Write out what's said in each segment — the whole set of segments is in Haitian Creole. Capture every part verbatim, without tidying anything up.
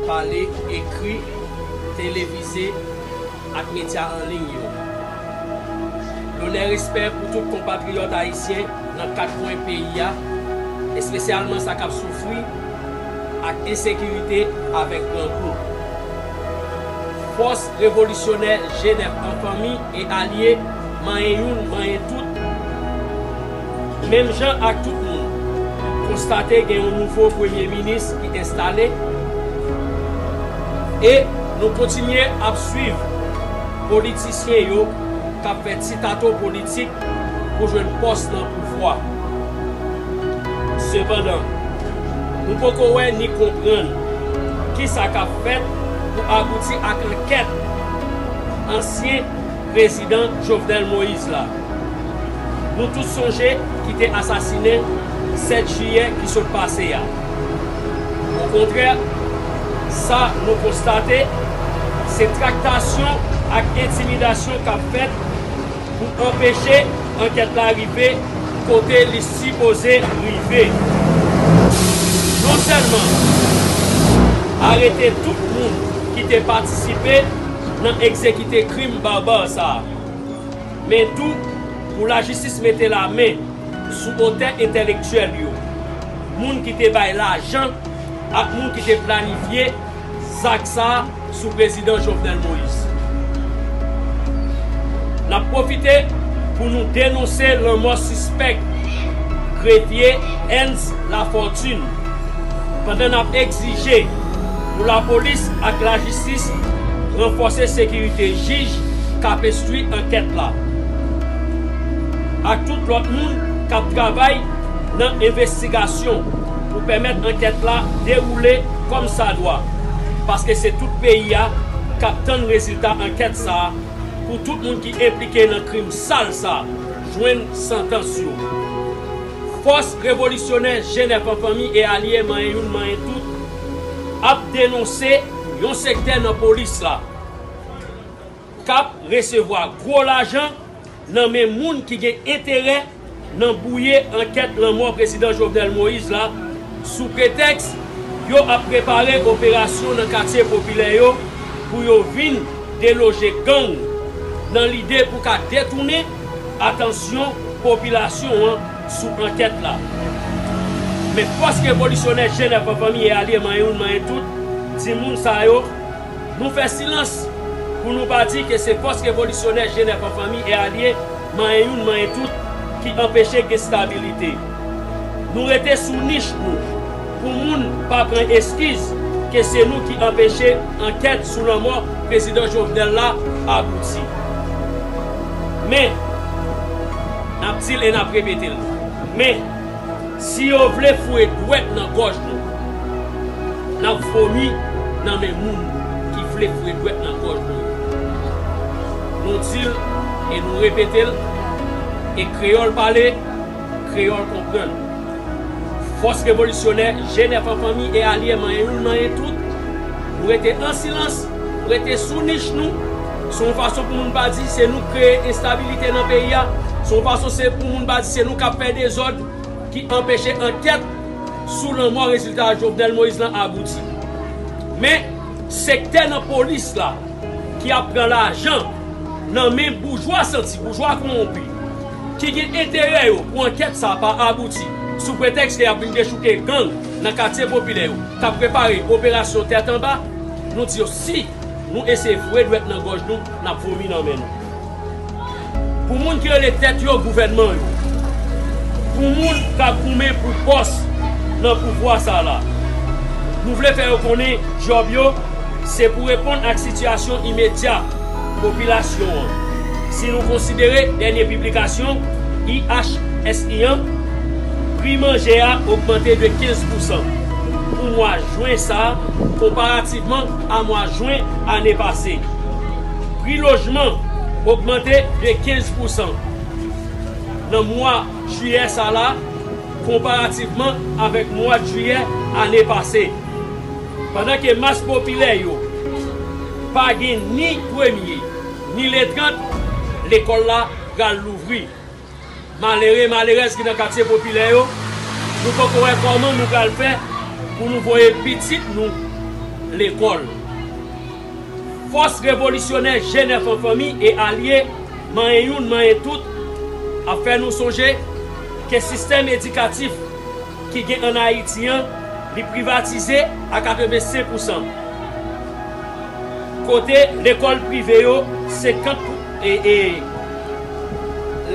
Pale, ekri, televize ak medya an liy yo. Lonè, respè pou tout konpatriyòt ayisyen nan kat kwen peyi a, espesyalman sa k ap soufri ak ensekirite avèk grangou. Fòs revolisyonè G nèf an fanmi e alye, manyen youn, manyen tout, menm jan ak tout moun, konstate gen yon nouvo premye minis ki enstale, e nou kontinye ap swiv politisyen yo k ap fè titato politik pou jwenn pòs nan pouvwa. Sepandan, nou poko wè ni konprann kisa k ap fèt pou abouti ak ankèt ansyen prezidan Jovenel Moïse la. Nou tout sonje ki te asasinen sèt jiyè ki sot pase a. Okontrè, sa nou konstate, se traktasyon ak entimidasyon k ap fèt pou anpeche ankèt la rive kote li sipoze rive. Non sèlman arete tout moun ki te patisipe nan egzekite krim baba sa a, men tou pou lajistis mete lamen sou otè entèlektyèl yo, moun ki te bay lajan ak moun ki te planifye zak sa a sou prezidan Jovenel Moïse. N ap pwofite pou nou denonse lanmò sispèk Grevye Ernst Lafortune, pandan n ap egzije pou lapolis ak lajistis ranfòse sekirite jij k ap enstwi ankèt la, ak tout lòt moun k ap travay nan envestigasyon pou pèmèt ankèt la dewoule kòmsadwa, paske se tout peyi a k ap tann rezilta ankèt sa a, pou tout moun ki enplike nan krim sal sa a jwenn santans yo. Fòs revolisyonè G nèf an fanmi e alye, manyen youn, manyen tout, ap denonse yon sektè nan polis la k ap resevwa gwo lajan nan men moun ki gen enterè nan bwouye ankèt lanmò prezidan Jovenel Moïse la, sou pretèks yo ap prepare operasyon nan katye popilè yo pou yo vin deloje gang, nan lide pou ka detounen atansyon popilasyon an sou ankèt la. Men fòs revolisyonè G nèf an fanmi e alye, manyen youn, manyen tout, timoun sa yo, nou fè silans pou nou pa di ke se fòs revolisyonè G nèf an fanmi e alye, manyen youn, manyen tout, ki anpeche gen stabilite. Nou rete sou nich nou pou moun pa pran eskiz ke se nou ki anpeche ankèt sou lanmò prezidan Jovenel la abouti. Men, n ap di l e n ap repete l. Men, si yo vle foure dwèt nan gòj nou, n ap vomi nan men moun ki vle foure dwèt nan gòj nou yo. Nou di l e nou repete l, e kreyòl pale, kreyòl konprann. Fòs revolisyonè G nèf an fanmi e alye, manyen youn, manyen tout, nou rete an silans, nou rete sou nich nou, se yon fason pou moun pa di se nou k kreye enstabilite nan peyi a, se yon fason se pou moun pa di se nou k ap fè dezòd ki anpeche ankèt sou lanmò rezilta Jovenel Moïse lan abouti. Men, sektè nan polis la ki ap pran lajan nan men boujwa santi, boujwa kowonpi, ki gen enterè yo pou ankèt sa pa abouti, sou pretèks ke y ap vin dechouke gang nan katye popilè yo, k ap prepare operasyon tèt anba, nou di yo si nou eseye foure dwèt nan gòj nou, n ap vomi nan men nou. Pou moun ki rele tèt yo gouvènman yo, pou moun k ap goumen pou pòs nan pouvwa sa la, nou vle fè yo konnen djòb yo se pou reponn ak sitiyasyon imedya popilasyon an. Si nou konsidere dènye piblikasyon I H S I an, pri manje a ogmante de kenz pousan pou mwa jen sa a, konparativman a mwa jen ane pase. Pri lojman ogmante de kenz pousan nan mwa jiyè sa la, konparativman avèk mwa jiyè ane pase. Pandan ke mas popilè yo pa gen ni premye, ni le trant, lekòl la pral louvri. Malere, malerèz ki nan katye popilè yo, Nou poko wè kòman nou pral fè pou nou voye pitit nou lekòl. Fòs revolisyonè G nèf an fanmi e alye, manyen youn, manyen tout, ap fè nou sonje ke sistèm edikatif ki gen ann Ayiti an, li privatize a katrevensenk pousan. Kote lekòl prive yo, senkant pou, e, e,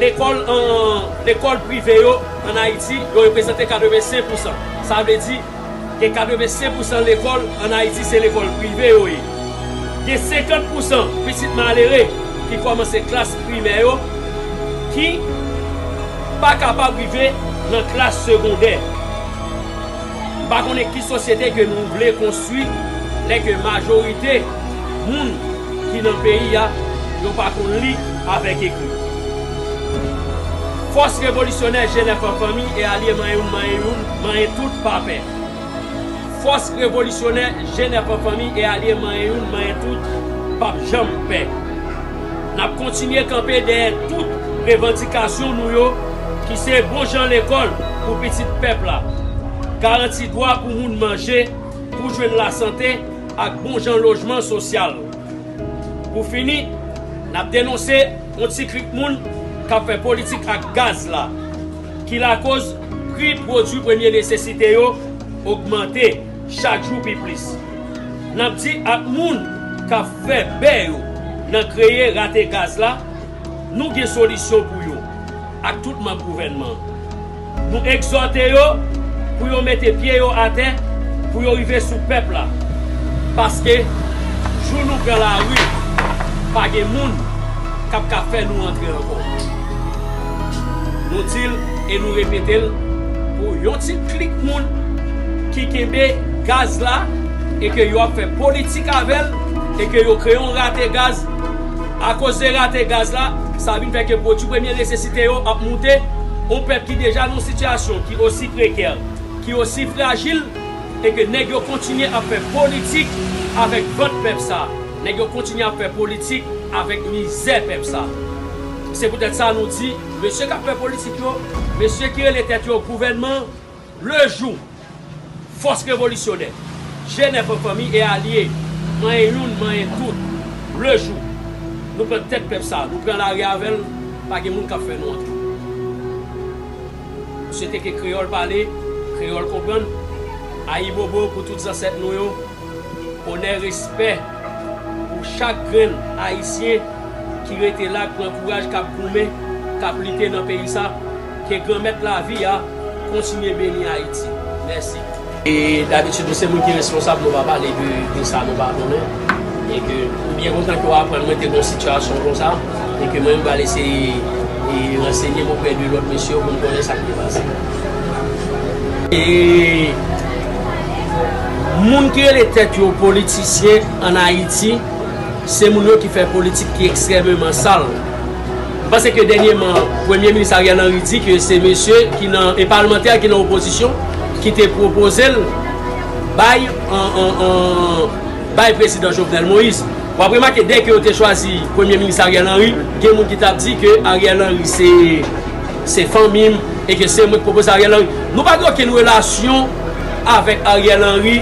lekòl an, lekòl prive yo ann Ayiti, yo reprezante katrevensenk pousan. Sa vle di, gen katrevensenk pousan lekòl ann Ayiti se lekòl prive yo ye. Gen senkant pousan pitit malere ki kòmanse klas primè yo ki pa kapab rive nan klas segondè. M pa konnen ki sosyete ke nou vle konstwi lè ke majorite moun ki nan peyi a, yo pa konn li avèk ekri. Fòs revolisyonè G nèf an fanmi e alye manyen youn, manyen youn, manyen tout pa pè. Fòs revolisyonè G nèf an fanmi e alye manyen youn, manyen tout p ap janm pè. N ap kontinye kanpe dèyè tout revandikasyon nou yo, ki se bon jan lekòl pou pitit pèp la, garanti dwa pou moun manje, pou jwenn lasante ak bon jan lojman sosyal. Pou fini, n ap denonse yon ti klik moun k ap fè politik ak gaz la, ki lakoz pri pwodui premye nesesite yo ogmante chak jou pi plis. N ap di ak moun k ap fè bè yo nan kreye rate gaz la, nou gen solisyon pou yo ak tout manm gouvènman an. Nou egzòte yo pou yo mete pye yo atè, pou yo rive sou pèp la. Paske jou nou pran lari, pa gen moun k ap ka fè nou antre ankò. Nou di l e nou repete l pou yon ti klik moun ki kenbe gaz la e ke yo ap fè politik avè l e ke yo kreye yon rate gaz. Akoz de rate gaz la, sa vin fè ke pwodui premye nesesite yo ap moute. Yon pèp ki deja nan yon sitiyasyon ki osi prekè, ki osi frajil, e ke nèg yo kontinye ap fè politik avèk vant pèp sa. Nèg yo kontinye ap fè politik avèk mizè pèp sa. Se poutèt sa nou di, mesye k ap fè politik yo, mesye ki rele tèt yo gouvènman, le jou, fòs revolisyonè, G nèf an fanmi e alye, manyen youn, manyen tout, le jou, nou pran tèt pèp sa, nou pran lari avè l, pa gen moun k ap fè nou antre. Swete ke kreyòl pale, kreyòl konprann. Ayibobo pou tout zansèt nou yo. Onè, respè pou chak grenn Ayisyen ki rete la, k pran kouraj, k ap goumen, k ap lite nan peyi sa. Ke Granmèt lavi a kontinye beni Ayiti. Mèsi. E dabitid, nou se moun ki responsab, nou pa pale de, de sa nou pa konnen. E ke m byen kontan ke w aprann mwen te gen yon sitiyasyon konsa. E ke mwen, m pral eseye, e, ransenye m oprè de lòt mesye yo pou m konnen sa k te pase. E moun ki rele tèt yo politisyen ann Ayiti, se moun yo ki fè politik ki ekstrèmeman sal. M panse ke dènyèman, Premye Minis Ariel Henry di ke se mesye ki nan, e palmantè ki nan opozisyon ki te pwopoze l bay, an, an, an, bay Prezidan Jovenel Moïse. W ap remake, dèyè ke yo te chwazi Premye Minis Ariel Henry, gen moun ki t ap di ke Ariel Henry se, se fanmi m, e ke se mwen ki pwopoze Ariel Henry. Nou pa gen okenn relasyon avèk Ariel Henry,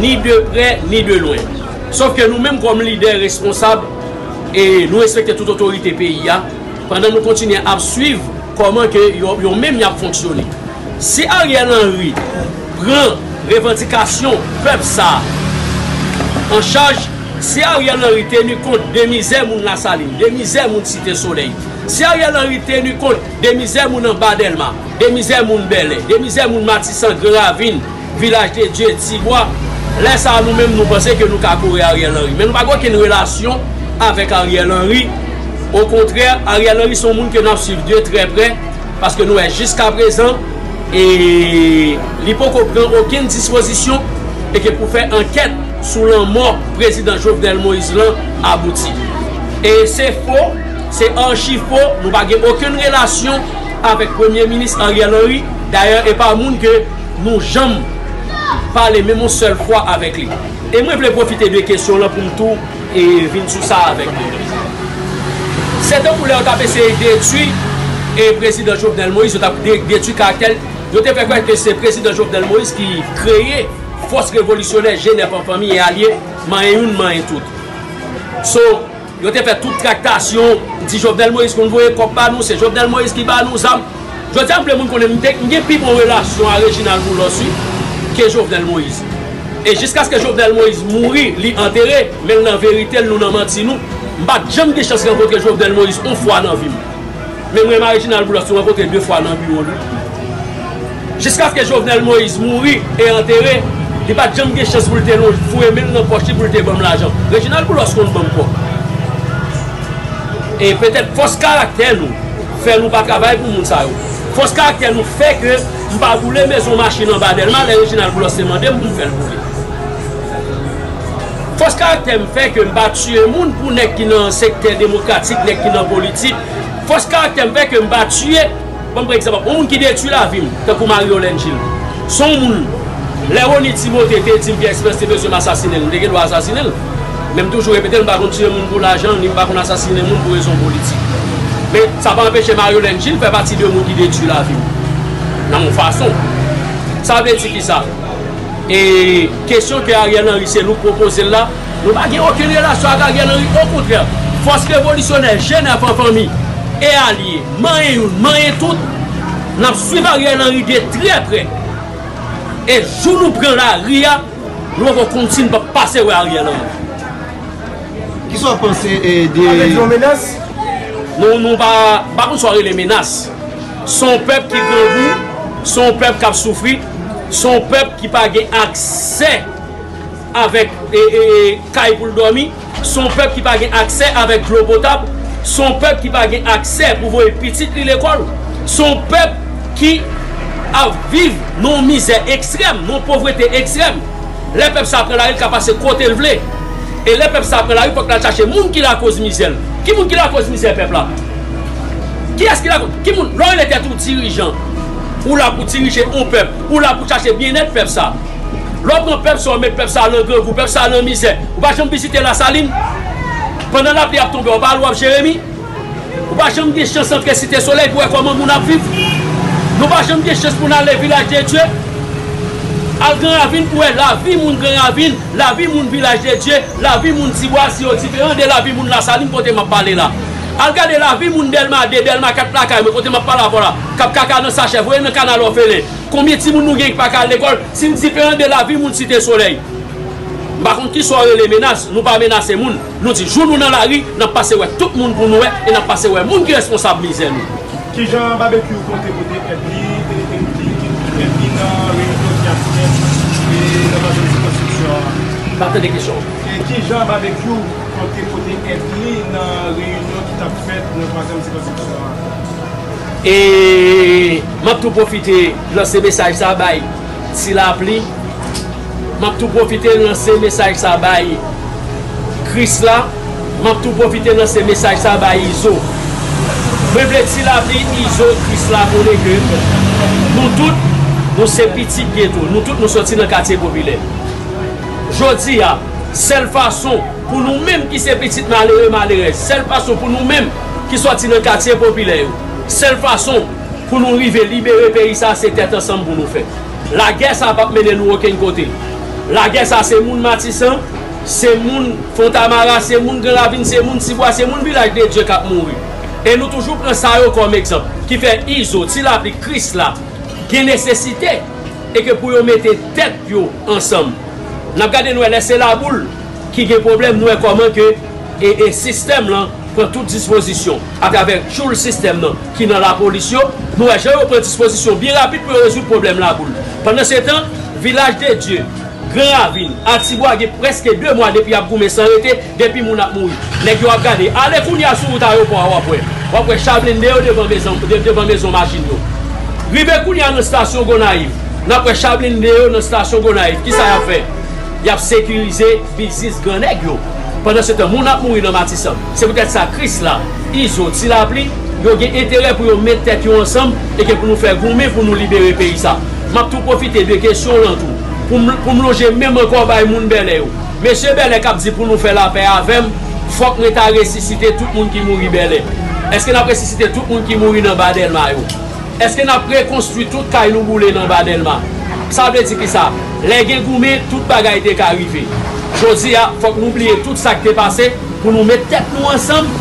ni de prè, ni de lwen. Sòf ke nou menm kòm lidè responsab, e nou respekte tout otorite peyi a, pandan nou kontinye ap swiv kòman ke yo, yo menm y ap fonksyone. Si Ariel Henry pran revandikasyon pèp sa a an chaj, si Ariel Henry teni kont de mizè moun Lasalin, de mizè moun Site Solèy, si Ariel Henry teni kont de mizè moun anba Dèlma, de mizè moun Bèlè, de mizè moun Matisan, Gran Ravin, Vilaj de Dye, Tibwa, lè sa a nou menm nou panse ke nou ka kore Ariel Henry. Men nou pa gen okenn relasyon avèk Ariel Henry. Okontrè, Ariel Henry se yon moun ke n ap swiv de trè prè, paske nou wè jiskaprezan, e li poko pran okenn dispozisyon, e ke pou fè ankèt sou lanmò Prezidan Jovenel Moïse lan abouti. E se fo, se achi fo, nou pa gen okenn relasyon avèk Premye Minis Ariel Henry. Dayè, e pa moun ke nou janm pale menm yon sèl fwa avèk li. E mwen vle pwofite de kesyon lan pou m tou, e, vin sou sa avèk nou. Se tankou lè yo t ap eseye detwi, e, Prezidan Jovenel Moïse, yo t ap de-, detwi karaktè l, Yo te fè kwè ke se prezidan Jovenel Moïse ki kreye fòs revolisyonè G nèf an fanmi e alye, manyen youn, manyen tout. So, yo te fè tout traktasyon, di Jovenel Moïse konn voye kòb ba nou, se Jovenel Moïse ki ba nou zam. Jodi a, m vle moun konnen m te, m gen pi bon relasyon a Reginald Boulos, wi, ke Jovenel Moïse. E jiskaske Jovenel Moïse mouri, li antere, men l nan verite l, nou nan manti nou, m pa t janm gen chans rankontre Jovenel Moïse yon fwa nan vi m. Men mwen, Reginald Boulos, nou rankontre de fwa nan biwo l, wi. Jiskaske Jovenel Moïse mouri e antere, li pa t janm gen chans pou l te lon-, foure men l nan pòch li pou l te ban m lajan. Reginald Boulos konn ban m kòb. E petèt fòs karaktè nou fè nou pa travay pou moun sa yo. Fòs karaktè nou fè ke m pa boule mezon machin anba Dèlma lè Reginald Boulos te mande m pou m fè l boule. Fòs karaktè m fè ke m pa tiye moun pou nèg ki nan sektè demokratik, nèg ki nan politik. Fòs karaktè m fè ke m pa tiye, ban m pran egzanp, yon moun ki detwi lavi m, tankou Marie Yolène Gilles. Se yon moun, lè Rony Timothée te di m Pierre Espérance te bezwen m asasinen l, m te gen dwa asasinen l. Men m toujou repete l, m pa konn tiye moun pou lajan, ni m pa konn asasinen moun pou rezon politik. Men sa pa anpeche Marie Yolène Gilles fè pati de moun ki detwi lavi m. Nan yon fason. Sa vle di kisa? E kesyon ke Ariel Henry se nou k pwopoze l la, nou pa gen okenn relasyon ak Ariel Henry. Okontrè, fòs revolisyonè G nèf an fanmi e alye, manyen youn, manyen tout, n ap swiv Ariel Henry de trè prè. E jou nou pran lari a, nou poko konn si n p ap pase wè Ariel Henry. Kisa w panse eh, de. Sa vle di yon menas? Nou, nou pa, pa konn sa w rele menas. Se yon pèp ki grangou, se yon pèp k ap soufri, se yon pèp ki pa gen aksè avèk e, e, e, kay pou l dòmi, se yon pèp ki pa gen aksè avèk dlo potab, se yon pèp ki pa gen aksè pou voye pitit li lekòl, se yon pèp ki ap viv nan yon mizè ekstrèm, nan yon povrete ekstrèm. Lè pèp sa pran lari, l ka pase kote l vle. E lè pèp sa pran lari, fòk l al chache moun ki lakoz mizè l. Ki moun ki lakoz mizè pèp la? Kiyès ki lakoz? Ki moun? Lè w rele tèt ou dirijan, ou la pou dirije yon pèp, ou la pou chache byennèt pèp sa. Lè w pran pèp sa, w met pèp sa nan grangou, pèp sa nan mizè, ou pa janm vizite Lasalin? Pandan lapli ap tonbe, w pa al w ap Jeremi? Ou pa janm gen chans antre Site Solèy pou wè kòman moun ap viv? Nou pa janm gen chans pou n ale Vilaj de Dye? Al Gran Ravin pou wè lavi moun Gran Ravin, lavi moun Vilaj de Dye, lavi moun Tibwa, si yo diferan de lavi moun Lasalin kote m ap pale la. Al gade lavi moun Dèlma de, Dèlma kat lakay mwen kote m ap pale avè w la, k ap kaka nan sachè, voye nan kanal òfelen. Konbyen timoun nou gen ki pa ka al lekòl? Si n diferan de lavi moun Site Solèy. M pa konn kisa w rele menas, nou pa menase moun. Nou di jou nou nan lari, n ap pase wè tout moun pou nou wè e n ap pase wè moun ki responsab mizè nou. Kijan Babekyou konte pote èd li, èd li nan reyinyon ki ap fèt nan Mazòn Sikonstriksyon an? M pa tande kesyon an. Kijan Babekyou konte pote èd li nan reyinyon ki t ap fèt nan twazyèm sikonstriksyon an? E m ap tou pwofite lanse mesaj sa bay Ti Lapli. M ap tou pwofite lanse mesaj sa bay Krisla. M ap tou pwofite lanse mesaj sa bay Izo. Mwen vle Ti Lapli, Izo, Krisla konnen ke nou tout, nou se pitit geto. Nou tout nou soti nan katye popilè. Jodi a, sèl fason pou nou menm ki se pitit malere, malerèz, sèl fason pou nou menm ki soti nan katye popilè yo, sèl fason pou nou rive libere peyi sa, se tèt ansanm pou nou fè. Lagè sa p ap mennen nou okenn kote. Lagè sa se moun Matisan, se moun Fontamara, se moun Gran Ravin, se moun Tibwa, se moun Vilaj de Dye k ap mouri. E nou toujou pran sa yo kòm egzanp, ki fè Izo, Ti Lapli, Krisla gen nesesite e ke pou yo mete tèt yo ansanm. N ap gade n wè lè se Laboul ki gen pwoblèm, n wè kòman ke e, e sistèm lan pran tout dispozisyon atravè tchoul sistèm nan ki nan lapolis yo. Nou wè jan yo pran dispozisyon byen rapid pou yo rezoud pwoblèm Laboul. Pandansetan, Vilaj de Dye, Gran Ravin, Atibwa gen prèske de mwa depi y ap goumen san rete, depi moun ap mouri. Nèg yo ap gade. Ale kounye a sou wout ayewopò a w ap wè. W ap wè cha blende yo devan mezon, de, devan mezon machin yo. Rive kounye a nan estasyon Gonayiv, n ap wè cha blende yo nan estasyon Gonayiv. Kisa y ap fè? Y ap sekirize biznis gran nèg yo. Pandansetan, moun ap mouri nan Matisan. Se poutèt sa Krisla, Izo, Ti Lapli, yo gen enterè pou yo met tèt yo ansanm e ke pou nou fè goumen pou nou libere peyi sa. M ap tou pwofite de kesyon w lan tou, pou m, pou m lonje men m ankò bay moun Bèlè yo. Mesye Bèlè k ap di pou nou fè lapè avè m, fòk mwen ta resisite tout moun ki mouri Bèlè. Èske n ap resisite tout moun ki mouri nan ba Dèlma yo? Èske n ap rekonstwi tout kay nou boule nan Anba Dèlma? Sa vle di kisa? Lè gen goumen, tout bagay te ka rive. Jodi a, fòk nou bliye tout sa k te pase pou nou met tèt nou ansanm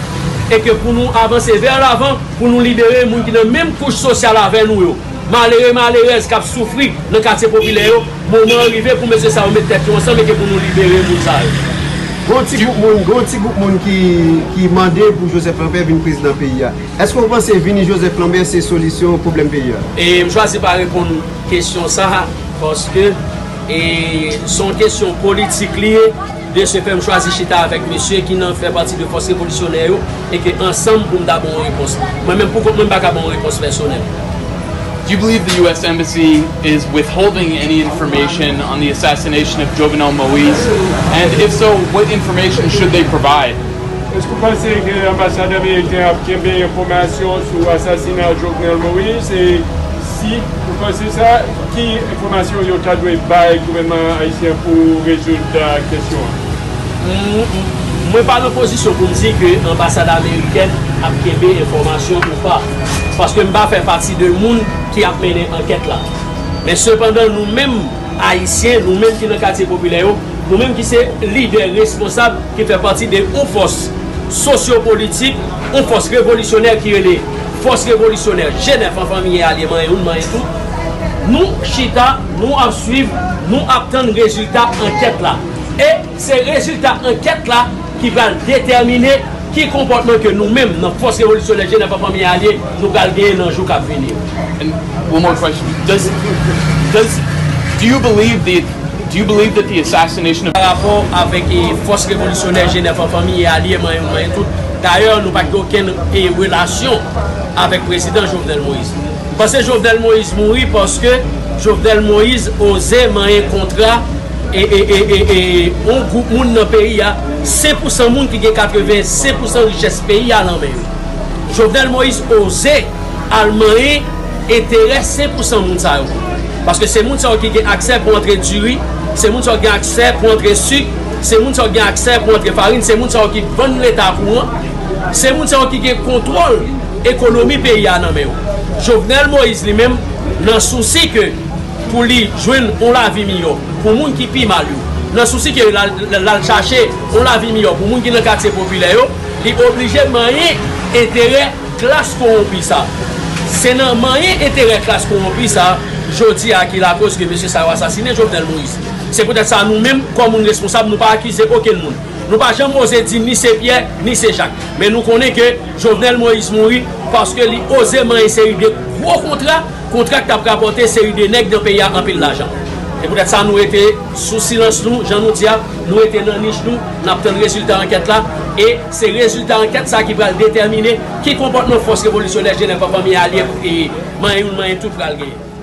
e ke pou nou avanse vè lavan, pou nou libere moun ki nan menm kouch sosyal avè nou yo. Malere, malerèz k ap soufri nan katye popilè yo, moman an rive pou mesye sa yo met tèt yo ansanm e ke pou nou libere moun sa yo. Gon ti gwoup moun, gon ti gwoup moun ki, ki mande pou Joseph Lambert vin prezidan peyi a. Èske w panse vini Joseph Lambert se solisyon pwoblèm peyi a? E m chwazi pa reponn kesyon sa a, paske, e, se yon kesyon politik li ye. De ce fait, m chwazi chita avèk mesye ki nan, fè pati de fòs revolisyonè yo, e ke ansanm pou m ta ba yon repons. Mwen menm pou kont mwen, m pa ka ba yon repons pèsonèl. Do you believe the U S Embassy is withholding any information on the assassination of Jovenel Moïse? And if so, what information should they provide? Èske w panse ke anbasad ameriken ap kenbe enfòmasyon sou asasina Jovenel Moïse? E si ou panse sa, ki enfòmasyon yo ta dwe bay gouvènman ayisyen pou rezilta kesyon an? Mwen pa nan pozisyon pou m di ke anbasad amerikèn ap kenbe enfòmasyon ou pa, paske m pa fè pati de moun ki ap mennen ankèt la. Men sepandan, nou menm, Ayisyen, nou menm ki nan katye popilè yo, nou menm ki se lidè responsab ki fè pati de yon fòs sosyopolitik, yon fòs revolisyonè ki rele Fòs Revolisyonè Jenèf an Fanmi e Alye, manyen youn, manyen tout, nou chita, nou ap swiv, nou ap tann rezilta ankèt la. E se rezilta ankèt la ki pral detèmine ki konpòtman ke nou menm nan Fòs Revolisyonè Jenèf an Fanmi e Alye nou pral genyen nan jou k ap vini yo. And one more question. Does does do you believe the do you believe that the assassination of Pa rapò avèk e, Fòs Revolisyonè Jenèf an Fanmi e Alye, manyen youn, manyen tout, dayè, nou pa t gen okenn e, relasyon avèk Prezidan Jovenel Moïse. M panse Jovenel Moïse mouri paske Jovenel Moïse oze manyen kontra e, e, e, e, e, yon gwoup moun nan peyi a, sen pou san moun ki gen katreven sen pou san richès peyi a nan men yo. Jovenel Moïse oze al manyen enterè sen pou san moun sa yo. Paske se moun sa yo ki gen aksè pou antre diri, se moun sa yo ki gen aksè pou antre sik, se moun sa yo ki gen aksè pou antre farin, se moun sa yo ki vann Leta kouran, se moun sa yo ki gen kontwòl ekonomi peyi a nan men yo. Jovenel Moïse li menm, nan sousi ke pou li jwenn yon lavi miyò pou moun ki pi mal yo, nan sousi ke l al, l al chache yon lavi miyò pou moun ki nan katye popilè yo, li oblije manyen enterè klas kowonpi sa. Se nan manyen enterè klas kowonpi sa, jodi a ki lakoz ke mesye sa yo asasinen Jovenel Moïse. Se poutèt sa nou menm, kòm moun responsab, nou pa akize okenn moun. Nou pa janm oze di ni se Pyè, ni se Jak. Men nou konnen ke Jovenel Moïse mouri paske li oze manyen seri de gwo kontra, kontra k t ap rapòte seri de nèg nan peyi a anpil lajan. Se poutèt sa nou rete sou silans nou, jan nou di a, nou rete nan nich nou, n ap tann rezilta ankèt la, e se rezilta ankèt sa ki pral detèmine ki konpòtman Fòs Revolisyonè Jenèf an Fanmi e Alye e manyen youn manyen tout pral genyen.